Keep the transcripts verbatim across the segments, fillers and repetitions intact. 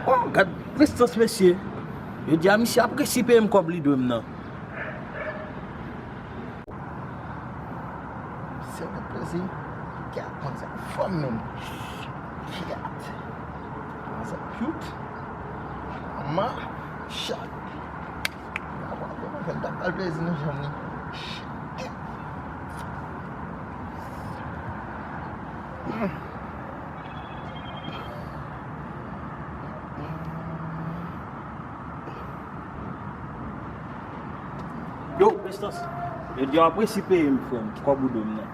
Oh, gad prestans mesye. Yo di a misye ap resi peye m kòb li dwe m nan. Se yon plezi. Gad manzè fò menm. Gad. Manzè cute. Mama. Chat. Gad manzè fè m ta pral plezi nan janm li. Shit. Yo, Prestans, yo di w ap resi peye m, frè m, kòb ou dwe m nan.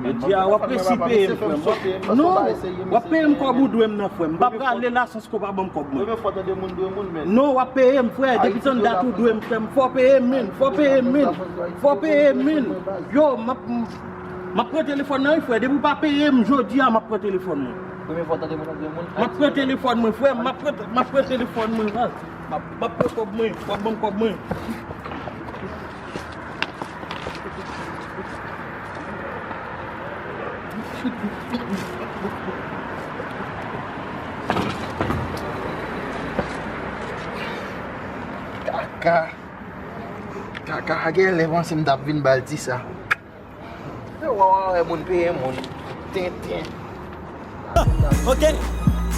Yo di a w ap resi peye m, frè m. Non, w ap peye m kòb ou dwe m nan, frè m. M pa prale la san ke w pa ban m kòb mwen. Non, w ap peye m, frè. Depi tann dat ou dwe m, frè m. Fò w peye m, men. Fò w peye m, men. Fò w peye m, men. Yo, m ap, m ap pran telefòn nan, wi, frè. Depi w pa peye m jodi a, m ap pran telefòn mwen. M ap pran telefòn mwen, frè. M ap pran, m ap pran telefòn mwen, baz. M ap, m ap pran kòb mwen. W ap ban m kòb mwen. Kaka. Kaka, genlè panse m t ap vin ba l ti sa. Yo, wè, wè, wè, moun peye moun. Tenten. Ok.